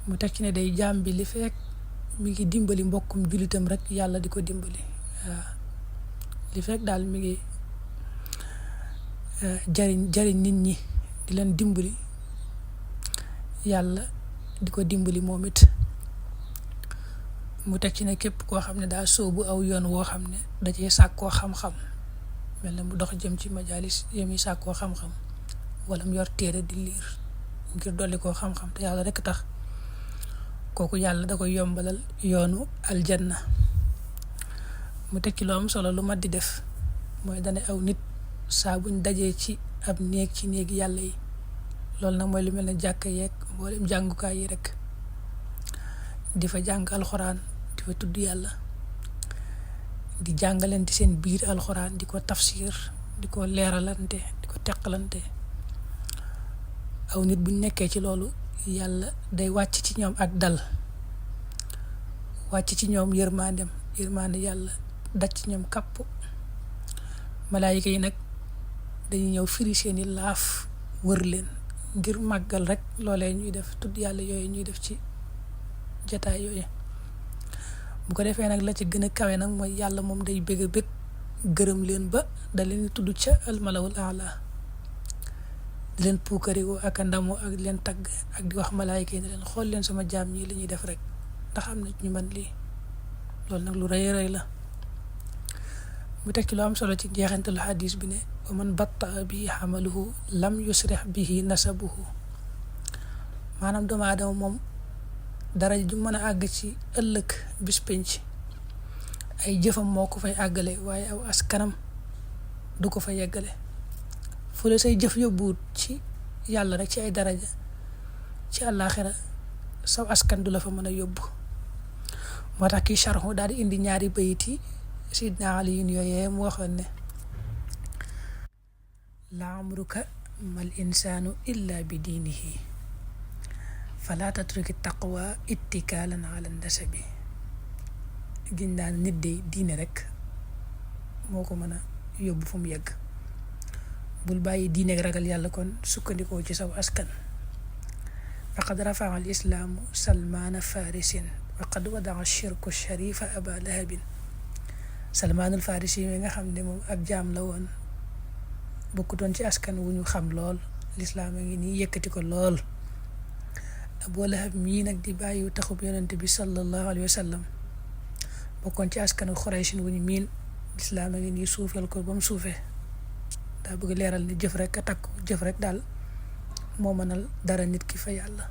mu teg ci ne day jaam bi li fekk mi ngi dimbali mbokkum jullitam rek yàlla di ko dimbali waaw li fekk daal mi ngi jariñ nit ñi di leen dimbali yàlla di ko dimbali moom it. mu teg ci ne képp koo xam ne daa sóobu aw yoon woo xam ne da cee sàkkoo xam-xam mel na mu dox jëm ci majalis yemi sàkkoo xam-xam wala mu yor téere di liir ngir dolli koo xam-xam te yàlla rekk tax kooku yàlla da koy yombalal yoonu aljanna. mu teg ci lu am solo lu mat di def mooy dane aw nit saa buñ dajee ci ab néeg ci néegi yàlla yi loolu nag mooy lu mel ne jàkka yeeg mboolem jàngukaay yi rek di fa jàng alxuraan di fa tudd yàlla di jàngalante seen biir alxuraan di ko tafsir di ko leeralante di ko teqalante aw nit buñ nekkee ci loolu yàlla day wàcc ci ñoom ak dal wàcc ci ñoom yërmande yàlla daj ci ñoom kàpp malaayika yi nag dañuy ñëw firi seeni laaf wër leen ngir màggal rek loolee ñuy def tudd yàlla yooyu ñuy def ci jataay yooyu. bu ko defee nag la ci gën a kawe nag mooy yàlla moom day bëgg a bëgg gërëm leen ba da leen tudd ca almalawul aala di leen puukarewoo ak a ndamoo ak di leen tagg ak di wax malaayika yi ne leen xool leen sama jaam ñii li ñuy def rek ndax am na ñu mën lii loolu nag lu rëy rëy la. mu teg ci lu am solo ci jeexantalu xadis bi ne wa man batta bihi xamaluhu lam yusrix bihi nasabuhu maanaam doomu aadama moom dara ju mën a àgg ci ëllëg bis penc ay jëfam moo ko fay àggale waaye aw askanam du ko fa yeggale fu la say jëf yóbbuwut ci yàlla rek ci ay daraja ci àllaaxira saw askan du la fa mën a yóbbu. moo tax kii charxu daal di indi ñaari bayit yi sidna Ali yooyee mu waxoon ne la amruka mal insaanu illa bi diinihi fala tatruki taqwa ittikaalan ala nasabi giñ naan nit de diine rek moo ko mën a yóbbu fu mu yegg bul bàyyi diine ragal yàlla kon sukkandikoo ci saw askan. faqad rafaa al islaamu salmaana farisin wa qad wadaa shirku sharifa aba lahabin salmaanul farisi yi nga xam ne moom ab jaam la woon bokkutoon ci askan wu ñu xam lool lislaam a ngi nii yëkkati ko lool. Abu Lahab mii nag di bàyyi taxub yonente bi sallallahu alayhi wa sallam bokkoon ci askanu Xuraysin wu ñu miin lislaam a ngi nii suufeel ko ba mu suufee daa bëgg leeral ni jëf rek a takku jëf rek daal moo mënal dara nit ki fa yàlla.